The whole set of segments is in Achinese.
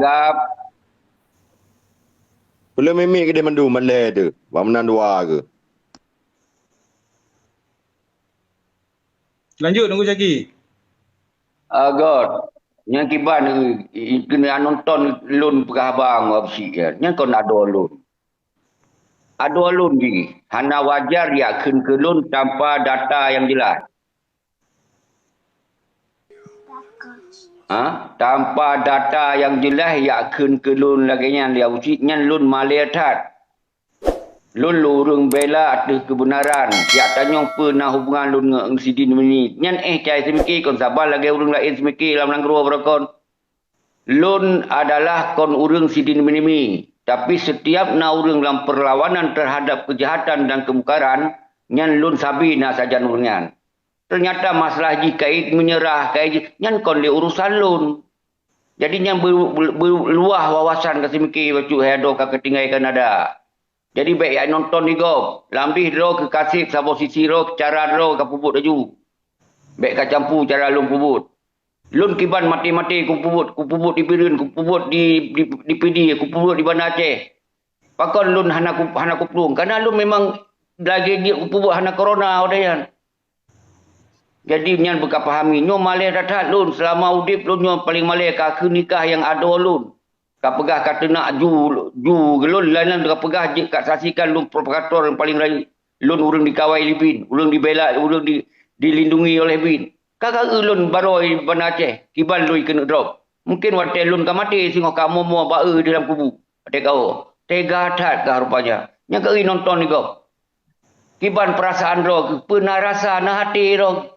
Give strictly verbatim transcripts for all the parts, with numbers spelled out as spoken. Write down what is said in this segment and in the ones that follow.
Gap. Peuleueh mimik keudeh mandum ban lhèe teuh. Bak meunan dua keuh. Lanjut, Teungku Syaki. Ah, God. Nyang kiban, i-, i-, keuneuk nonton lôn peugah haba ngon Abusyik nyan. Nyan kon adoe lôn. Adoe lôn jih. Hana wajar jak kheun keu lôn tanpa data nyang jeulaih. Ha? Tanpa data nyang jeulaih jak kheun keu lôn lagèe nyan lé Abusyik, nyan lôn malèe that. Lôn, lôn ureueng bela ateueh keubeunaran. Jak tanyong peue na hubungan lôn ngon Sidin Minimi. Nyan éh cai seumike kon saban lagèe ureueng laén seumike lam nanggroe barokon. Lôn adalah kon ureueng Sidin Minimi. Tapi setiap na ureueng lam perlawanan terhadap kejahatan dan kemungkaran, nyan lôn sabe na sajan ureueng nyan. Ternyata masalah jih kait meunyeurah, kait jih, nyan kon lé urusan lôn. Jadi nyan beu-, beu-, beuluwah wawasan ka seumike bacut hai adoe ka keutinggai Kanada. Jadi bèk jak nonton di gob. Lambeh droe keu kaseb saboh sisi droe, cara droe ka peubuet laju. Bèk ka campu cara lôn peubuet. Lôn kiban maté-maté kupeubuet, kupeubuet di Bireuen, kupeubuet di, di, di Pidie, kupeubuet di Banda Aceh. Pakon lôn hana ku-, hana kuplueng? Karena lôn memang lagèe jeuet kupeubuet hana korona watèe nyan. Jadi nyan beukapahami, nyoe malèe that-that lôn, seulama udép lôn nyoe paleng malèe ka kheun nikah nyang adoe lôn. Ka peugah ka teunak ju, ju lôn, laén ka peugah jeuet ka saksikan lôn provokator nyang paleng rayeuk. Lôn ureueng dikawai lé bin, ureueng dibela, ureueng di, dilindungi oleh bin. Ka, ka eu lôn baroe Banda Aceh, kiban lôn keuneuk drop. Mungken watèe lôn ka maté singoh ka moe-moe ba-eu di lam kubu. Watèe ka, oh, tega that kah rupanya. Nyang ka eu nonton di gob. Kiban peurasaan droe keuh, peue na rasa, na até droe.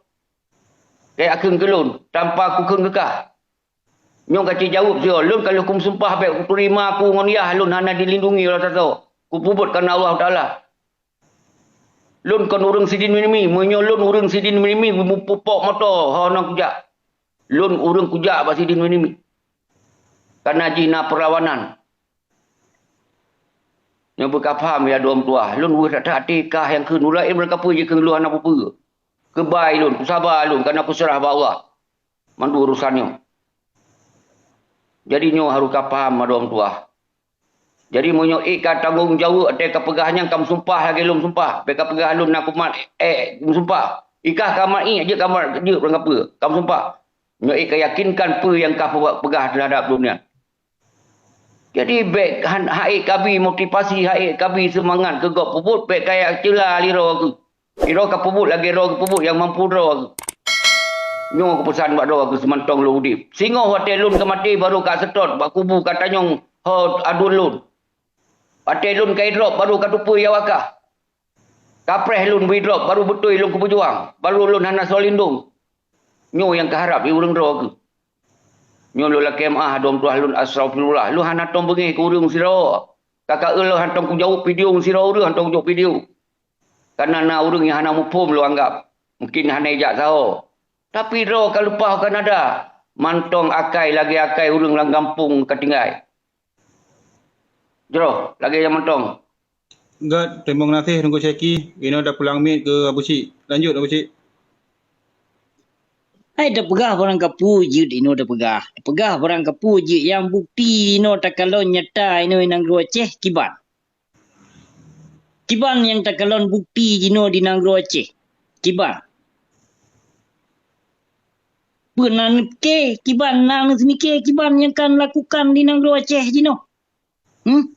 Kaya kheun keu lôn, tanpa kukheun keu kah. Nyoe ka jijaweueb sigoe, lôn ka lheueh kumeusumpah bèk kuteurima aku ngon yah lôn hana dilindungi oleh sasoe. Kupeubuet kareuna Allah Taala. Lôn kon ureueng Sidin Minimi, meunyoe lôn ureueng Sidin Minimi, mupupok moto, ho nang kujak. Lôn ureueng kujak bak Sidin Minimi. Kareuna jih na peurlawanan. Nyoe beukapaham ya dua meutuah. Lôn weueh that-that até kah nyang kheun ulôn, eh, meureuka peue jikheun lôn hana peue-peue. Keubai lôn, kusaba lôn, kareuna kuseurah bak Allah. Mandum urusan nyoe. Jadi nyoe harôh kapaham mandum tuah. Jadi meunyoe ék ka tanggong jaweueb watèe kapeugah nyan, kameusumpah lagèe lôn meusumpah. Bèk kapeugah lôn na kumat ék meusumpah. Ikah kamat ék, jeuet kamat jeuet ureueng kapeue, kameusumpah. Nyoe ék kayakinkan peue nyang kapeugah teuhadap lôn nyan. Jadi bèk han-, han ék kabi motivasi, han ék kabi seumangat keu gob peubuet, bèk kaya ceula lé droe keuh. Sidroe ka peubuet lagèe droe geupeubuet nyang mampu droe. Nyoe keupeusan bak droe keu seumantong lôn udép. Singoh watèe lôn ka maté barô ka seutôt bak kubu ka tanyong ho aduen lôn. Watèe lôn ka idrop barô ka tupeue nyawa kah. Kapreh lôn beu idrop barô beutôi lôn keupeujuang. Barô lôn hana soe lindong. Nyoe nyang kaharab di ureueng droe keuh. Nyoe lôn lakèe meu'ah dua meutuah lôn astaghfirullah. Lôn hana tom beungèh keu ureueng sidroe. Ka ka eu lôn hantom kujaweueb video sidroe ureueng hantom kujaweueb video. Kareuna na ureueng nyang hana muphom lôn anggab. Mungken hana ijak saho. Tapi droe ka leupah u Kanada. Mantong akai lagèe akai ureueng lam gampông ka tinggai. Jroh, lagèe nyan mantong. Gèt, teurimong gaséh Teungku Syaki, inoe tapulang miet keu Abusyik. Lanjut, Abusyik. Hai, tapeugah barang kapeue jeuet inoe tapeugah. Tapeugah barang kapeue jeuet nyang bukti inoe takalon nyata inoe nanggroe Aceh kiban. Kiban nyang takalon bukti jinoe di nanggroe Aceh. Kiban. Peue na neupike, kiban na neuseumiké, kiban nyang ka neulakukan di nanggroe Aceh jinoe. Hmm?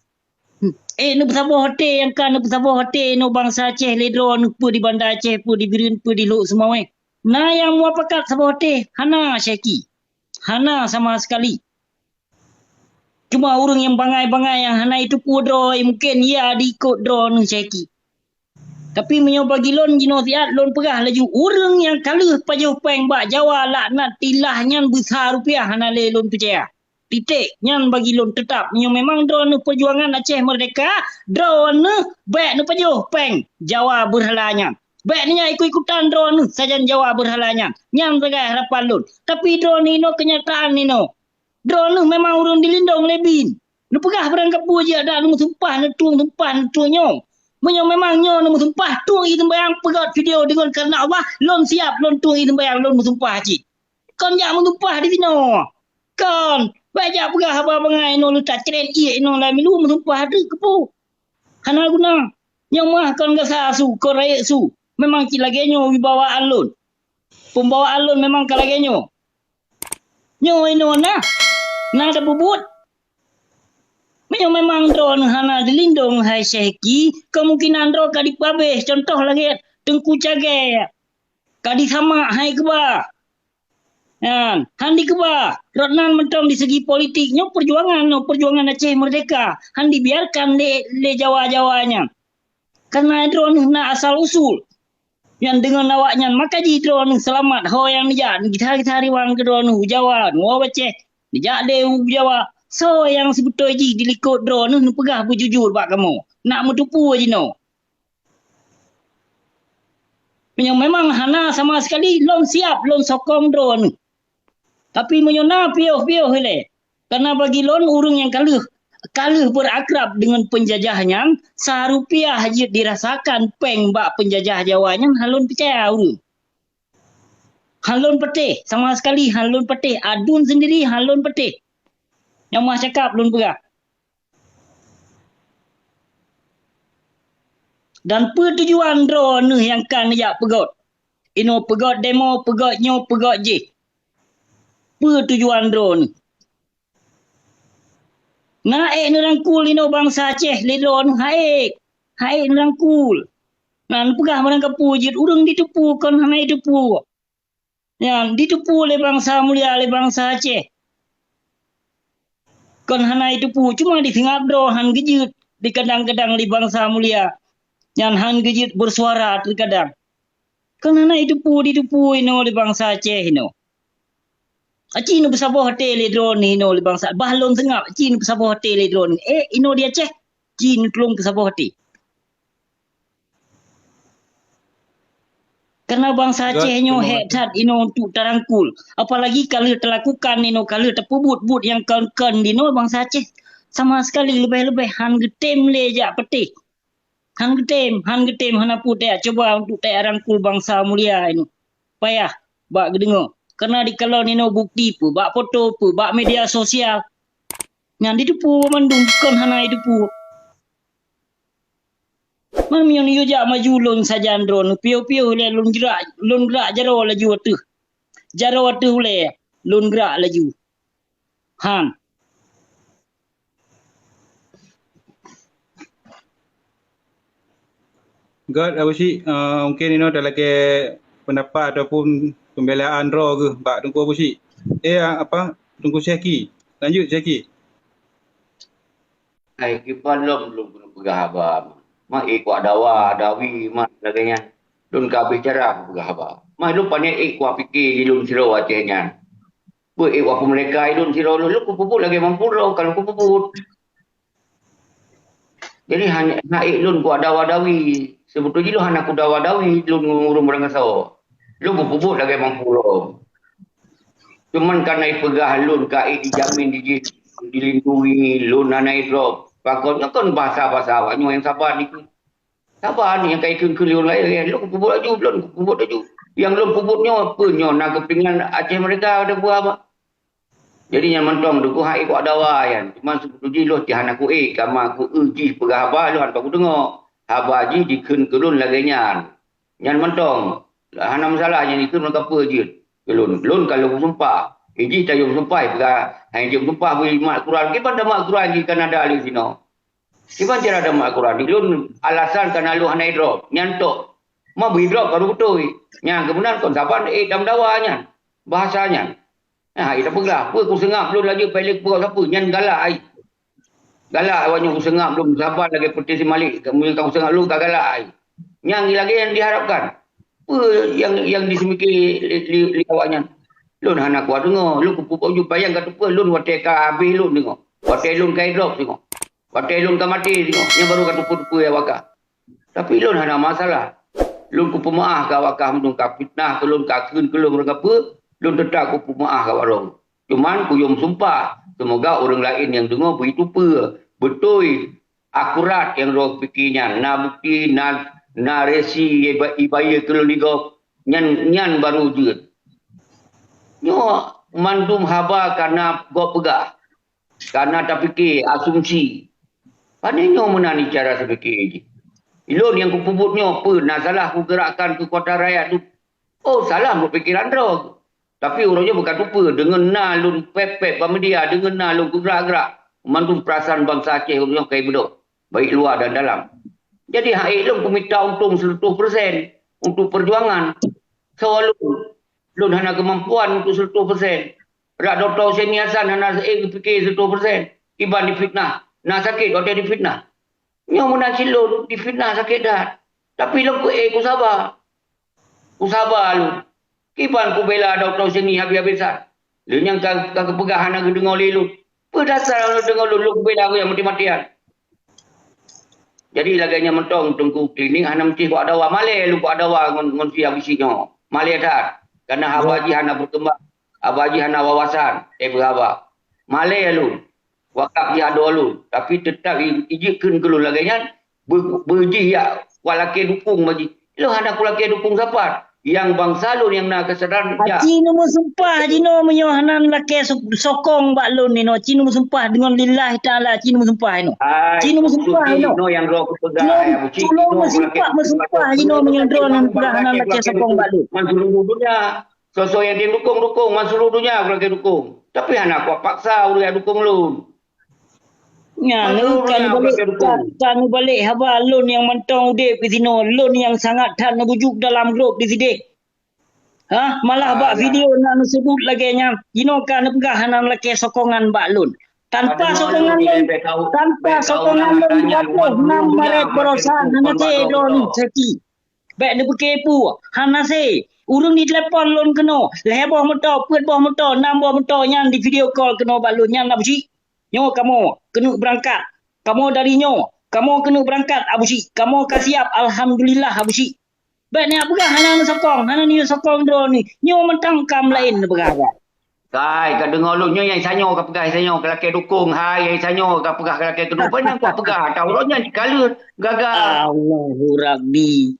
Hmm. Eh, neupeusaboh até nyang ka neupeusaboh até inoe bansa Aceh lé droeneuh peue di Banda Aceh, peue di Bireuen, peue di Lhokseumawe. Na nyang mupakat saboh até? Hana, Syaki. Hana sama sekali. Cuma ureueng nyang bangai-bangai nyang hana jiteupeue droe, mungken ya diikot droeneuh Syaki. Tapi meunyoe bagi lôn jinoe siat, lôn peugah laju, ureueng nyang ka lheueh pajoh péng bak Jawa laknatillah nyan beusa rupiah hana lé lôn peucaya. Titek, nyan bagi lôn teutap. Meunyoe memang droeneuh peujuangan Aceh Merdeka, droeneuh bèk neupajoh péng Jawa beurhala nyan. Bèk neujak ikut-ikutan droeneuh sajan Jawa beurhala nyan. Nyan sagai harapan lôn. Tapi droeneuh inoe keunyataan inoe. Droeneuh memang ureueng dilindong lé bin. Neupeugah barang kapeue jeuet, adak neumeusumpah, neutueng sumpah, neutueng nyoe. Meunyoe memang nyoe neumeusumpah, tueng ie seumbayang, peugöt video deungon kareuna Allah, lôn siap, lôn tueng ie seumbayang, lôn meusumpah cit. Kon jak meusumpah di sinoe. Kon. Bèk jak peugah haba bangai inoe leutak cret ié inoe lam milu meusumpah deuh keupeue. Hana guna. Nyoe meuah kon gasa su, kon rayeuk su. Memang cit lagèe nyoe wibawa alon. Pembawaan lôn memang ka lagèe nyoe. Nyoe inoe na, na tapeubuet. Meunyoe memang droeneuh hana dilindong hai Syehki, kemungkinan droe ka dipeuhabéh. Contoh lagèe Teungku Cagèe, ka disamak hai keuba. Nyan, han dikeubah. Rot nan mantong di segi politik nyoe, perjuangan nyoe, perjuangan Aceh Merdeka, han dibiarkan lé, lé Jawa-Jawa nyan. Karena droeneuh na asal usul. Nyan deungon awaknyan, maka jih droeneuh seulamat. Ho nyang neujak, gisa-gisa riwang keu droeneuh u Jawa, nyoe u Aceh, neujak lé u Jawa. Soe nyang sibeutôi jih dilikot droeneuh neupeugah beujujur bak kamoe, nak meuteupue jinoe. Meunyoe memang hana sama sekali, lôn siap lôn sokong droeneuh. Tapi meunyoe na piôh-piôh ilée, karena bagi lôn ureuëng nyang ka lheueh, ka lheueh beurakrab deungon peunjajah nyan, sa rupiah jeuet dirasakan péng bak peunjajah Jawa nyan, han lôn peucaya ureuëng. Han lôn patéh, sama sekali han lôn patéh, aduen sendiri han lôn patéh. Nyang meuah cakap lôn peugah. Dan peue tujuan droeneuh nyang ka neujak peugöt? Inoe peugöt demo, peugöt nyoe, peugöt jih. Peue tujuan droeneuh? Na ék neurangkul inoe bansa Aceh lé droeneuh, ha ék. Ha ék neurangkul. Na neupeugah barang kapeue jeuet ureuëng diteupue kon hana jiteupue. Nyan diteupue lé bansa mulia, lé bansa Aceh. Kon hana jiteupue, cuma di singap droe han geujeuet, di kadang-kadang lé bansa mulia. Nyan han geujeuet beusuara teukadang. Kon hana jiteupue, diteupue inoe lé bansa Aceh inoe. Aci neupeusaboh até lé droeneuh inoe lé bansa, bah lôn seungab, aci neupeusaboh até lé droeneuh. Eh, inoe di Aceh, ci neutulông peusaboh até. Karena bansa Aceh nyoe hék that inoe untuk tarangkul. Apalagi ka lheueh teulakukan inoe, ka lheueh tapeubuet-buet nyang kon-kon di inoe bansa Aceh. Sama sekali leubeh-leubeh han geutém lé jak patéh. Han geutém, han geutém hana peue tajak cuba untuk tajak rangkul bansa mulia inoe. Payah bak geudeungoe. Karena dikalon inoe bukti peue, bak foto peue, bak media sosial. Nyan diteupue mandum, kon hana jiteupue. Man meunyoe neuyue jak maju lôn sajan droeneuh, piôh-piôh lé lôn jrak, lôn grak jaroe laju ateueh. Jaroe ateueh ulée, lôn grak laju. Han. Gét, Abu Syik, eh, mungkin inoe talakée pendapat ataupun pembelaan droe geuh bak Teungku Abu Syik. Eh, apa, Teungku Syehki. Lanjut, Syehki. Hai, kiban lom lôn keuneuk peugah haba. Mak, eh, kuak dawa, dawi, mak, lagée nyan. Lôn ka habéh cara kupeugah haba. Mak, lôn pané ék kuak pike di lôn sidroe watée nyan. Beuék wak peumeuleka ilôn sidroe lôn, lôn kupeubuet lagée mampu lôn, ka lôn kupeubuet. Jadi, hana, hana ék lôn kuadawa-dawi. Seubeutôi jih lôn hana kudawa-dawi lôn ngon ureuëng barangkasoe. Lôn kupeubuet lagée mampu lôn. Cuman kana ipeugah lôn ka ék dijamin dijih, dilindungi, lôn hana idrob. Pakon nyoe kon basa-basa awak nyoe nyang saban dikeue. Saban nyang ka ikheun-kheun lôn laén, lôn kupeubuet laju, lôn kupeubuet laju. Nyang lôn peubuet nyoe, peue nyoe na keupingan Aceh Merdeka ada buah apa? Jadi nyan mantong deuh hai kuadawa nyan. Cuman seubeutôi jih lôn hana kuék, kama kueu jih peugah haba lôn hana kudeungoe. Haba jih dikheun keu lôn lagée nyan. Nyan mantong, hana masalah nyan dikheun ngon kapeue jeuet keu lôn. Lôn ka lôn meusumpah. Ijih tayue meusumpah, peugah, hai jeuet meusumpah bri mat Quran. Kiban tamat Quran di Kanada lé sinoe. Kiban cara tamat Quran. Di lôn alasan kana lôn hana idrob. Nyan tok. Ma bri idrob baru beutôi. Nyan keumeunan kon saban ék tameudawa nyan. Bahasa nyan. Nah, ita peugah, peue kuseungab lôn laju pih lé peue sapeue nyan galak ai. Galak awak nyoe kuseungab lôn saban lagée peuti si Malik, kamu ka kuseungab lôn ka galak ai. Nyang lagée nyang diharapkan. Peue nyang, nyang diseumiké lé, lé, lé awak nyan? Lôn hana kuat deungoe, lôn kupeubuet ju bayang ka teupeue lôn watée ka habéh lôn deungoe. Watée lôn ka idrob deungoe. Watée lôn ka maté deungoe, nyan baru ka teupeue-teupeue awak ka. Tapi lôn hana masalah. Lôn kupeumeuáh keu awak kah meunyoe ka fitnah keu lôn, ka kheun keu lôn meureuka peue, lôn teutap kupeumeuáh keu awak lôn. Cuman kuyue meusumpah, seumoga ureuëng laén nyang deungoe beuteupeue, beutôi, akurat nyang droe pike nyan, na bukti, na, na resi iba-, ibayeue keu lôn di gob, nyan, nyan baru jeuet. Nyoe mandum haba kana gob peugah. Karena tapike asumsi. Pane nyoe meunan cara tapike jih. Ilôn nyang kupeubuet nyoe peue na salah kugeurakkan keukuatan rakyat tu? Oh, salah meupikeran droe. Tapi uroe nyoe bukan tupeue, deungon na lôn pep-pep bak media, deungon na lôn geugrak-grak, mandum peurasaan bansa Aceh uroe nyoe ka ibeudôh, baik luwa dan dalam. Jadi, hak ék lôn kumita untông seureutôh persen untuk perjuangan. Soe lôn, lôn hana keumampuan untuk seureutôh persen. Rak Dokto Huseni Hasan hana ék geupike seureutôh persen. Iban difitnah. Na sakét watèe difitnah. Nyoe meunan cit lôn difitnah sakét that. Tapi lôn keu ék kusaba. Kusaba lôn. Kiban kubela Dokto Huseni habéh-habésan. Lé nyang ka, ka geupeugah hana geudeungoe lé lôn. Peue dasar lôn deungoe lôn, lôn kubela nyang mati-matian. Jadi lagèe nyan mantong Teungku Klinik hana meucéh bak dawa. Malèe lôn bak dawa ngon, ngon si Abusyik nyoe. Malèe that. Karena haba jih hana berkembang. Haba jih hana wawasan. Eh, beuhaba. Malèe lôn. Wakaf jih adoe lôn, tapi teutap i-, ijeuet kheun keu lôn lagèe nyan, beu-, beujih jak kuat lakèe dukong bak jih. Lôn hana kulakèe dukong sapat. Nyang bansa lôn nyang na keusadaran jak. Ci neumeusumpah jinoe meunyoe hana lakèe so-, sokong bak lôn inoe. Ci neumeusumpah deungon lillahi taala, ci neumeusumpah inoe. Hai, ci neumeusumpah inoe. Inoe nyang droe kupeugah, hai Abusyik, tulông inoe meusumpah, kulakèe meusumpah jinoe meunyoe droeneuh peugah hana lakèe sokong bak lôn. Man seuluruh dunia. Soe-soe nyang dukong-dukong, man seuluruh dunia kulakèe dukong. Tapi hana kuat paksa ureueng jak dukong lôn. Nyan, ka neubalek, ka, ka neubalek haba lôn nyang mantong udép di sinoe, lôn nyang sangat that neubujuk dalam grup di sidéh. Hah? Malah bak video na neuseubut lagèe nyan, jinoe ka neupeugah hana lakèe sokongan bak lôn. Tanpa sokongan lôn, tanpa sokongan lôn dua ploh nam Maret baroesa hana sé droeneuh Syaki. Bèk neupeuke peue, hana sé. Ureueng jitelepon lôn keunoe, lhèe boh moto, peuet boh moto, nam boh moto nyan di video call keunoe bak lôn nyan na Abusyik. Nyoe kamoe keuneuk beurangkat. Kamoe dari nyoe, kamoe keuneuk beurangkat Abusyik. Kamoe ka siap, alhamdulillah Abusyik. Bèk neujak peugah hana neusokong, hana neusokong droeneuh. Nyoe mantong kam laén neupeugah. Kai, ka deungoe lôn nyoe nyang sanyoe ka peugah sanyoe ka lakèe dukong, hai nyang sanyoe ka peugah ka lakèe keudukong. Peue nyang kupeugah, ata uroe nyan jikaleuh gagal. Allahu Rabbi.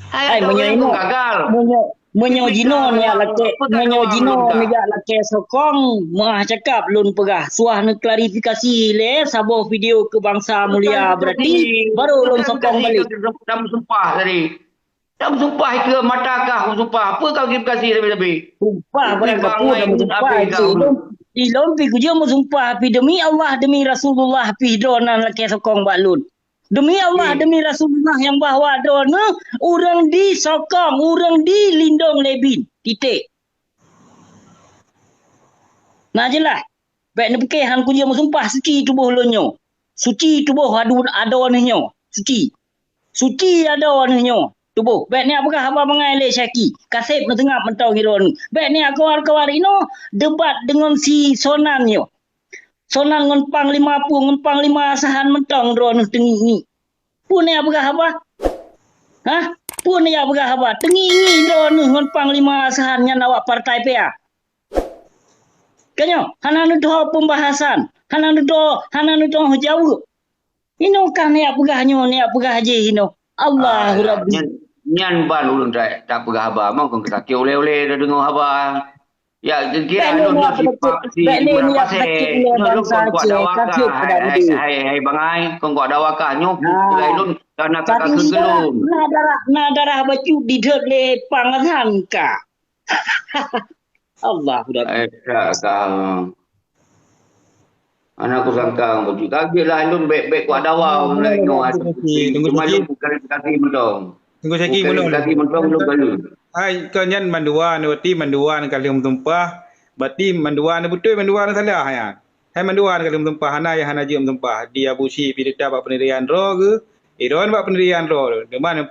Hai, hai, meunyoe inoe gagal. Meunyoe, meunyoe jinoe neujak lakèe, meunyoe jinoe neujak lakèe sokong, meuah cakap lôn peugah, suah neuklarifikasi lé saboh video keu bansa mulia, berarti baru lôn sokong balek. Dah meusumpah tadi. Dah meusumpah keu mata kah meusumpah. Apa klarifikasi tapi-tapi? Sumpah barang kapeue dah meusumpah. Ilôn, ilôn pi kujeuet meusumpah pi demi Allah, demi Rasulullah pi droeneuh lakèe sokong bak lôn. Demi Allah, demi Rasulullah nyang bahwa droeneuh ureueng disokong, ureueng dilindong lé bin. Titik. Na jeulaih. Bèk neupike han kujeuet meusumpah suci tuboh lôn nyoe. Suci tuboh adu-, adoe neuh nyoe. Suci. Suci adoe neuh nyoe. Tuboh. Bèk neujak peugah haba bangai lé Syaki. Kaseb neuseungab mantong droeneuh. Bèk neujak kawar-kawar inoe debat deungon si Sonan nyoe. Sonan ngon Panglima Pu, ngon Panglima Asahan mantong droeneuh teungiek-ngiek. Peue neujak peugah haba? Hah? Peue neujak peugah haba? Teungiek-ngiek droeneuh ngon Panglima Asahan nyan awak partai P A. Ka nyoe, hana neutoh pembahasan, hana neutoh, hana neutoh jaweueb. Inoe kah neujak peugah nyoe, neujak peugah jih inoe. Allahu Rabbi. Nyan, nyan ban ulôn ta-, tapeugah haba, meunan kon sakét ulèe-ulèe tadeungoe haba. Ya, kira lôn nyoe si Pak, si Imran Pasè. Nyoe lôn kon kuat dawa kah, hai, hai, hai, hai, bangai, kon kuat dawa kah nyoe, peugah lôn karena ka, ka keugeulôn. Na darah, na darah bacut didhôt lé Pang Azhan kah. Allahu Akbar. Eh, ka, ka. Hana kusangka, kaget lah lôn bèk-bèk kuat dawa. Tunggu, tunggu, tunggu, tunggu, tunggu. Tunggu, Syaki, belum. Klarifikasi mantong, belum kali. Hai, kon nyan mandua, berarti mandua ka lheueh meusumpah. Berarti mandua beutôi, mandua salah, ya. Hai mandua ka lheueh meusumpah, hana nyang hana jeuet meusumpah. Di Abusyik pi teutap bak peundirian droe geuh, Iron bak peundirian droe. Teuma